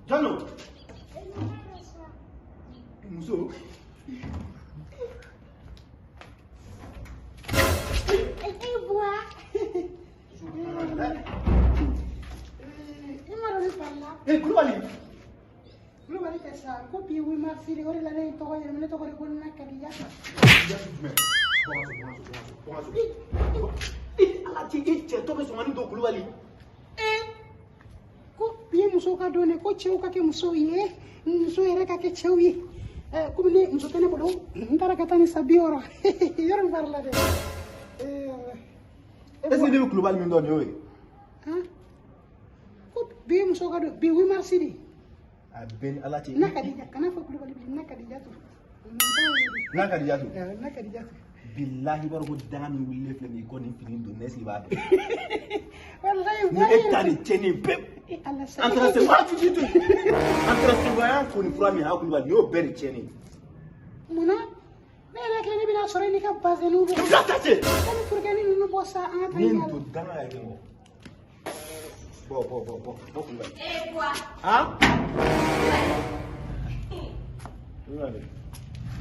Jɔn don? Muso. E Buwa. I ma dɔn ne fari la. Eh, Kulubali. Kulubali tɛ sa, ko bi 8 mars de, o de la ne ye n tɔgɔ yɛlɛma, ne tɔgɔ de ko Na Kadijatu. Jatu jumɛn? Bɔ n ka so, bɔ n ka so, bɔ n ka so, bɔ n ka so. Eh, Ala cɛ, e cɛ tɔ bɛ sɔn ka nin don Kulubali. Ko bi ye musow ka don de, ko cɛw ka kɛ musow ye, muso yɛrɛ ka kɛ cɛw ye. Komi ne muso tɛ ne bolo, n taara ka taa nin san 60 yɔrɔ min fari la dɛ. Est-ce que ne bɛ Kulubali min dɔn nin y'o ye? Han? Ko bi ye musow ka don, bi 8 mars de. A bɛɛ ni Ala cɛ. Na Kadija, kana fɔ Kulubali bilen, Na Kadijatu. Na Kadijatu. Na Kadijatu. Bilahi, b'a dɔn ko danga min wulilen filɛ nin ye, ko nin fini don, est-ce que i b'a dɔn? Walayi. Ni e ta de tiɲɛnen pewu. Eh, Ala sa. An taara Segu, a ti to yen. An taara Segu, an y'an ko ni fura min ye, a Kulubali, nin y'o bɛɛ de tiɲɛnen ye. Munna ne yɛrɛ kelen, ne bɛna sɔrɔ i n'i ka bazɛnw bɔ. Bila ta cɛ. Ka ni furukɛni ninnu bɔ sa, an ka taa Ni nin ɲɛ. don danga yɛrɛ kɔ. Bɔ, bɔ, bɔ, bɔ, bɔ Kulubali. E Buwa. Han? Kulubali.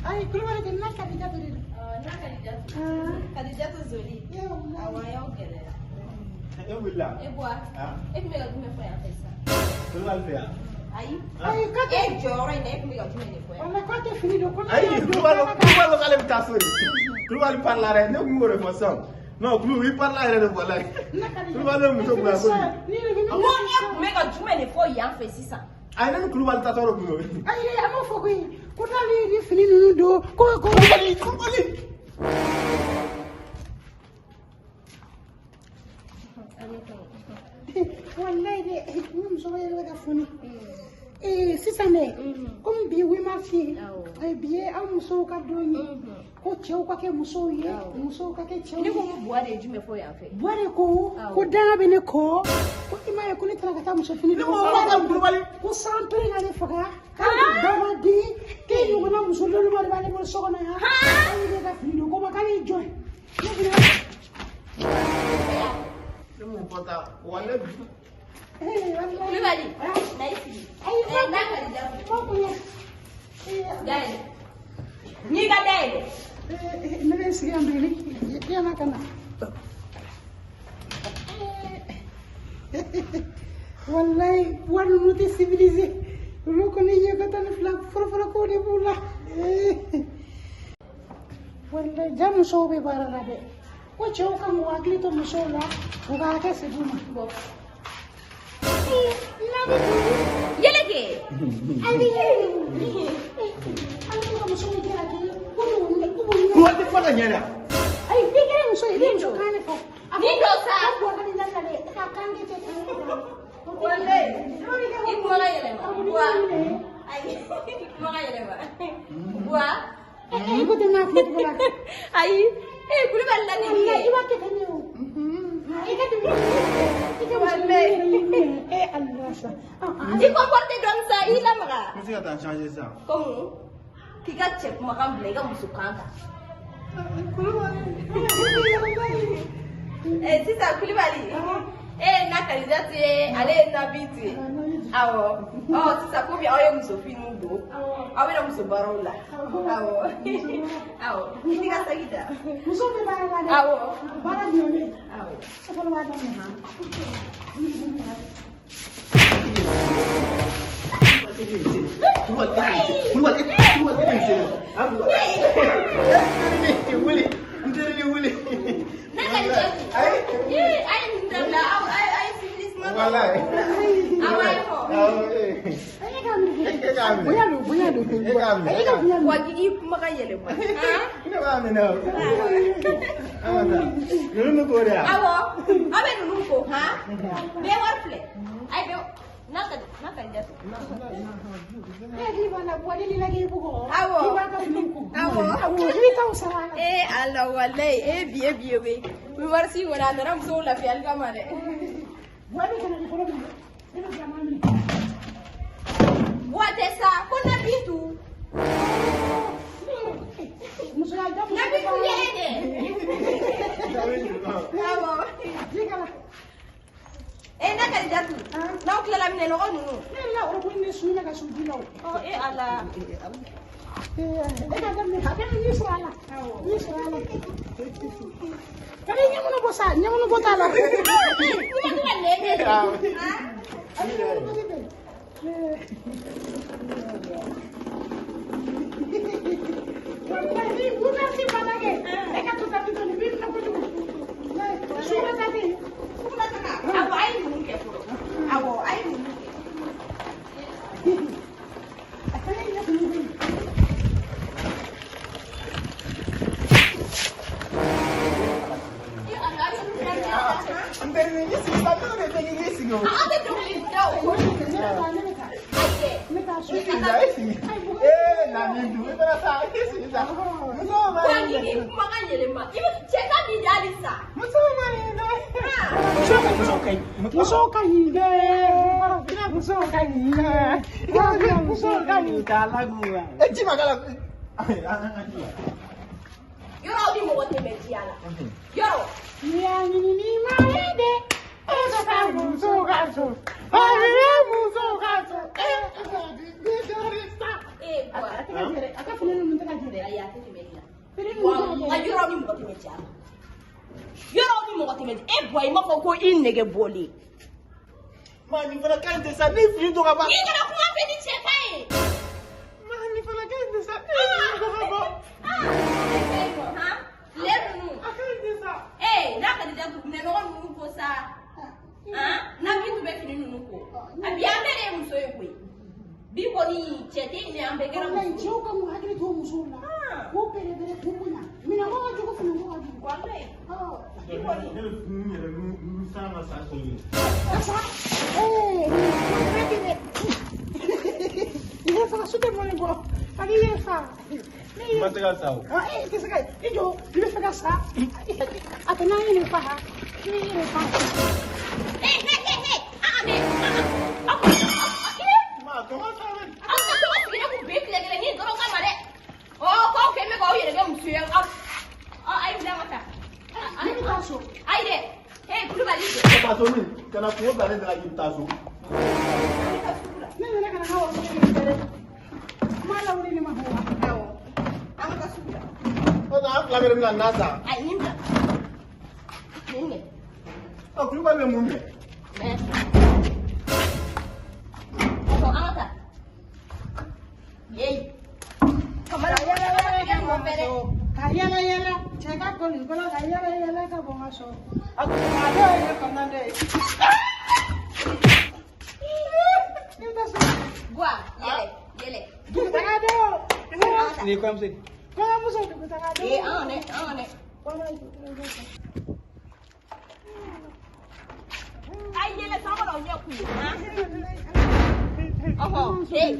Ayi, Kulubali tɛ, Na Kadijatu de don. Na Kadijatu. Ah. Kadijatu Zoli. Eh, wallahi. Awɔ, an y'aw gɛlɛya. E wulila? E Buwa. Han? E tun bɛ ka jumɛn fɔ yan fɛ sisan? Kulubali fɛ yan. Ayi. Ayi, k'a tɛ. E jɔyɔrɔ in na, e tun bɛ ka jumɛn de fɔ yan? Walayi, k'a tɛ fini don ko ne Ayi, y'a don, Kulubali, k'a ka- Kulubali k'ale bɛ taa so de. Kulubali parla dɛ, ne kun b'o de fɔ sisan. Non, Kulu, i parla yɛrɛ de walayi. Na Kadija. Kulubali ye muso bonya kojugu. Ni yɛrɛ bɛ N ko e tun bɛ ka jumɛn de fɔ yan fɛ sisan? Ayi, ne ni Kulubali tatɔ de kun don. Ayi, a m'o fɔ koyi, ko n'ale ye ni fini ninnu don, ko Kulubali, Kulubali. Walayi dɛ, ni muso yɛrɛ bɛ ka foni. Ee, sisan dɛ, komi bi ye 8 mars ye, bi ye aw musow ka don ye, ko cɛw ka kɛ musow ye, musow ka kɛ cɛw Ne ye. ko ko Buwa de ye jumɛn fɔ yan fɛ? Buwa de ko ko danga bɛ ne kɔ, ko i m'a ye ko ne taara ka taa muso fini Ne don. ko ko Kulubali. Ko san pere n'ale faga, k'ale bɛ dɔ di, k'e ɲɔgɔnna muso loloma de b'ale bolo so kɔnɔ yan, k'ale bɛ ka fini don, ko ma k'ale y'i jɔ ye. Ne fana Ne m'o fɔ tan, walayi. Ee, walayi. Kulubali, na i sigi. Ayi, Eh, Na Kadijatu. ma bonya. Ee, Dayɛlɛ. N'i ka dayɛlɛ. Eh, ne bɛ n sigi yan tuguni, yan'a ka na. Wallahi, wari ninnu tɛ civilisé, olu kɔni ye ka 12 fɔlɔfɔlɔ ko de b'u la. Wallahi, ja musow bɛ baara la dɛ, ko cɛw kan k'u hakili to musow la, u ka hakɛ segin u ma. Bɔ. N'a bɛ Yɛlɛ kɛ. A bɛ yɛlɛ de o. An bɛ ka musow jalaki ko b'u ɲɛ. Kulubali tɛ fɔ ka ɲɛ dɛ. Ayi, n'i kɛra muso ye, i bɛ muso kan de fɔ. Nin don sa. A bɔ ka di la dɛ, ka kan kɛ cɛ kan de fɔ. Walayi. I kumakan yɛlɛma. Buwa. Ayi, i kumakan yɛlɛma. Buwa. Eh, ko tɛ n'a kuma cogo la. Ayi. Eh, Kulubali la nin Wallahi, ye. i b'a kɛ ten de o. I ka tɛmɛ i ka muso yɛrɛ y'i minɛ. Eh, Allah sa. I comporte dɔɔni sa, i lamaga. N bɛ se ka taa changer sisan. Komi k'i ka cɛ kumakan bila i ka muso kan kan. Eh, sisan Kulubali. Eh, na Kadijatu ye, ale ye Nabintu ye. Awɔ. Ɔ, sisan komi aw ye muso finiw don, aw bɛna muso baaraw la. Awɔ. Awɔ. I t'i ka saki ta. Muso bɛ baara la dɛ. Awɔ. Baara jumɛn bɛ yen? Awɔ. E fɔlɔ b'a daminɛ. Kulubali, Kulubali, Kulubali, e bɛ se. Ah, Kulubali. E wuli, n terinin wuli. Na Kadijatu. Ayi. Ee, a ye nin dabila, aw a ye civilisme. Walayi. Awɔ, a ye fɔ. Awɔ, ee. E k'a minɛ. E k'a minɛ. Bonya don, bonya don. E k'a minɛ. E ka bonya Wa minɛ. k'i kumakan yɛlɛma. Han? Ne b'a minɛ o. An ka taa. Ninnu bɛ ko de yan. Awɔ, aw bɛ ninnu ko han? Bɛɛ wari filɛ. Ayi, bɛɛ na ka na Kadijatu. E hakili b'a la, Buwa deli la k'i bugɔ. Awɔ. K'i b'a ka fini ko. Awɔ. Awɔ, i bɛ taa o sara a la. Ee Ala, walayi, e bi ye bi ye koyi. 8 mars kɔni, a nana musow lafiyali kama dɛ. Buwa bɛ ka na ni fɔlɔ minɛ. Ne bɛ jama minɛ. Buwa tɛ sa, ko na Bintu. Musoya ja muso Na Bintu ye e dɛ. Awɔ. Ji kala. Eh, na Kadijatu. N'aw tilala minɛ. Minɛnɔgɔ ninnu. Ne yɛrɛ la ɔrɔbu ni su ne ka su ji la o. Ɔ e Ala. E ka daminɛ a bɛ ni sɔrɔ a la. Ni sɔrɔ a la. Kadi ɲɛmɔgɔ bɔ sa, ɲɛmɔgɔ bɔ t'a la. I ma to ka nɛn kɛ. A bɛ ɲɛmɔgɔ bɔ tɛ. Wallahi, ni wulasi banna kɛ, e ka to tapi to nin b'i minɛ kojugu. Sugu ta tɛ yen. Sugula taga. Awɔ, a ye ninnu kɛ fɔlɔ. Awɔ, a ye ninnu kɛ. A fana ɲɛ kun bɛ yen. E Ala, a ye ninnu kɛ. N terinin i sigi sa, ne de tɛ k'i sigi o. An tɛ dɔnkili da o. Ne bɛ taa, ne bɛ taa. Ayi. Ne bɛ taa so. I sigi sa, i sigi. Ee Namintu, i fana sa, i sigi sa. Muso ma Wa ɲi ni dɛ. k'i kumakan yɛlɛma. I bɛ cɛ ka min di hali sa. Muso ma ɲi dɛ. Muso ka ɲi. Muso ka ɲi dɛ. Muso ka ɲi dɛ. Muso ka ɲi. E ji ma k'a la. Ayi, an ka ji la. Yɔrɔ aw ni mɔgɔ tɛ mɛn diya la. Yɔrɔ. N'i y'a ɲini n'i ma ye dɛ. E ka taa muso ka so. A bɛ muso ka so. E ka di dɔɔni sa. Ee A Buwa. tɛ ka jɛ dɛ. A ka fini ninnu tɛ ka jɛ dɛ. Ayi, a tɛ tɛmɛ nin na. Fini ninnu tɛ ka jɛ Wa dɛ. yɔrɔ ni mɔgɔ tɛ mɛn diya la. Yɔrɔ ni mɔgɔ tɛ mɛn e Buwa i m'a fɔ ko i nɛgɛ bɔlen. Ma nin fana ka ɲi tɛ sa, ne fini don ka ban. I kana kuma fɛ ni cɛ ta ye. Ma nin fana ka ɲi tɛ sa, ne fini don ka ban. Han? Lɛ ninnu. A ka ɲi tɛ sa. Ee n'a ka di datugu minɛnɔgɔ ninnu ko sa. Han? N'a min tun bɛ fini ninnu ko. A bi an bɛɛ de ye muso ye koyi. Bi kɔni cɛ tɛ yen an bɛɛ kɛra Walayi muso ye. cɛw ka k'u hakili to musow la. K'u bɛrɛbɛrɛ k'u bonya. Minɛnko ka jugu finiko ka jugu. Walayi. Ɔ. Ne bɛ fini yɛrɛ nu san ka sa sɔn ye. Karisa. Ee nin fana tɛ dɛ. I yɛrɛ faga su tɛ mɔni bɔ. A b'i yɛrɛ fa. Ne I ma se ka sa o. Ah, e tɛ se ka i jɔ i bɛ fɛ ka sa. A tɛ n'an ye nin fa. I b'i yɛrɛ fa. Hey, hey, hey, hey! Ah, mais, ah, ah, Ma comment ça va? aw ka tɔgɔ sigira k'u bɛɛ tile kelen ni dɔrɔn kama dɛ. Ɔ k'aw kɛ bɛ k'aw yɛrɛ kɛ muso ye aw. Ɔ a ye wuli an ka taa. Ne bɛ taa so. Ayi dɛ. Hey, Kulubali jɔ. Ka taa so min? Kana kungo bila ne da la k'i bɛ taa so. Ne nana ka na n ka wari ɲini dɛ. N m'a lawuli ne ma hɔn. Awɔ. An ka taa sugu la. O tɛ an fila bɛɛ de bɛna na sa. Ayi nin bila. Nin kɛ. Ɔ Kulubali bɛ mun kɛ? Mɛ. Ɔhɔ an ka taa. Yeyi. Kamara Ka yala yala tigɛ ka mɔgɔ bɔ n fɛ ka dɛ. so. Ka yala yala cɛ ka kɔli kɔlɔ ka yala yala ka bɔ n ka so. A dɔw ye ne kɔnɔna dɔ ye. Ne bɛ taa so. Buwa yɛlɛ yɛlɛ. Dugutaga don. Nin ye kɔɲɔmuso ye. Kɔɲɔmuso dugutaga don. Ee an dɛ an dɛ. Walayi dugutaga don. A ye yɛlɛ san kɔnɔ aw ɲɛ kun ye. Ɔhɔ hey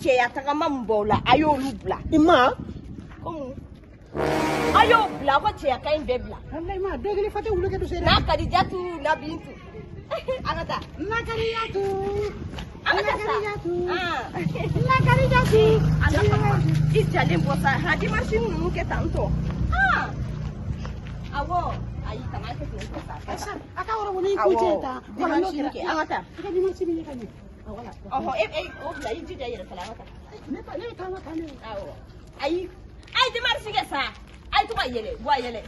cɛya tagama min b'aw la a y'olu bila. I ma? Komi a y'o bila aw ka cɛya ka ɲi bɛɛ bila. Walayi ma dɔ kelen fa tɛ wulu kɛ dusu dɛ. N'a ka di jatu na Bintu. An ka taa. Nakariyatu. An ka taa sa. Nakariyatu. Ah. Nakariyatu. Ala kama i jalen bɔ sa ha dimanche ninnu kɛ tan tɔ. Ah. Awɔ ayi kana kɛ ten tɔ sa. Asa, a ka yɔrɔ wuli k'u cɛ ta. Wala n'o Dimanche kɛra. kɛ an ka taa. I ka dimanche bɛ ye ka ɲɛ. Ɔhɔ e e o bila i jija i yɛrɛ fana an ka taa. Ne ba ne bɛ taa taa ne. Awɔ ayi a ye dimanche kɛ sa. A ye to ka yɛlɛ bɔ a yɛlɛ.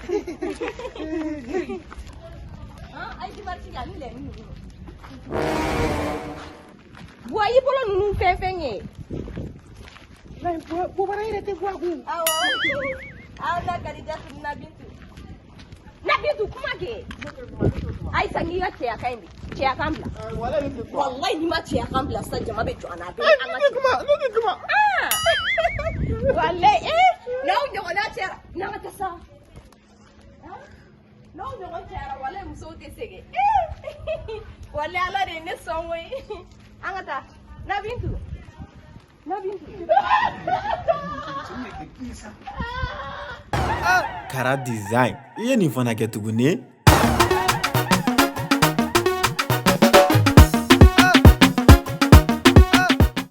Han a ye dimanche kɛ ani lɛni ninnu. Buwa i bolo ninnu fɛn fɛn ye. Walayi bobara yɛrɛ tɛ bɔ a kun. Awɔ. Aw na Kadijatu na Bintu. Na Bintu kuma kɛ. Ayisa n'i ka cɛya kan in bi cɛya kan bila. Walayi ne tɛ kuma. Walayi n'i ma cɛya kan bila sisan jama bɛ jɔ an na a bɛɛ Ne an ka tɛ kuma, ne tɛ kuma. Ah! Walayi ee n'aw ɲɔgɔnna cayara n'an ka taa sa. N'aw ɲɔgɔn cayara walayi musow tɛ sɛgɛn. Walayi Ala de ye ne sɔn koyi. An ka taa na Bintu. Na Bintu. Kara Design i ye nin fana kɛ tuguni.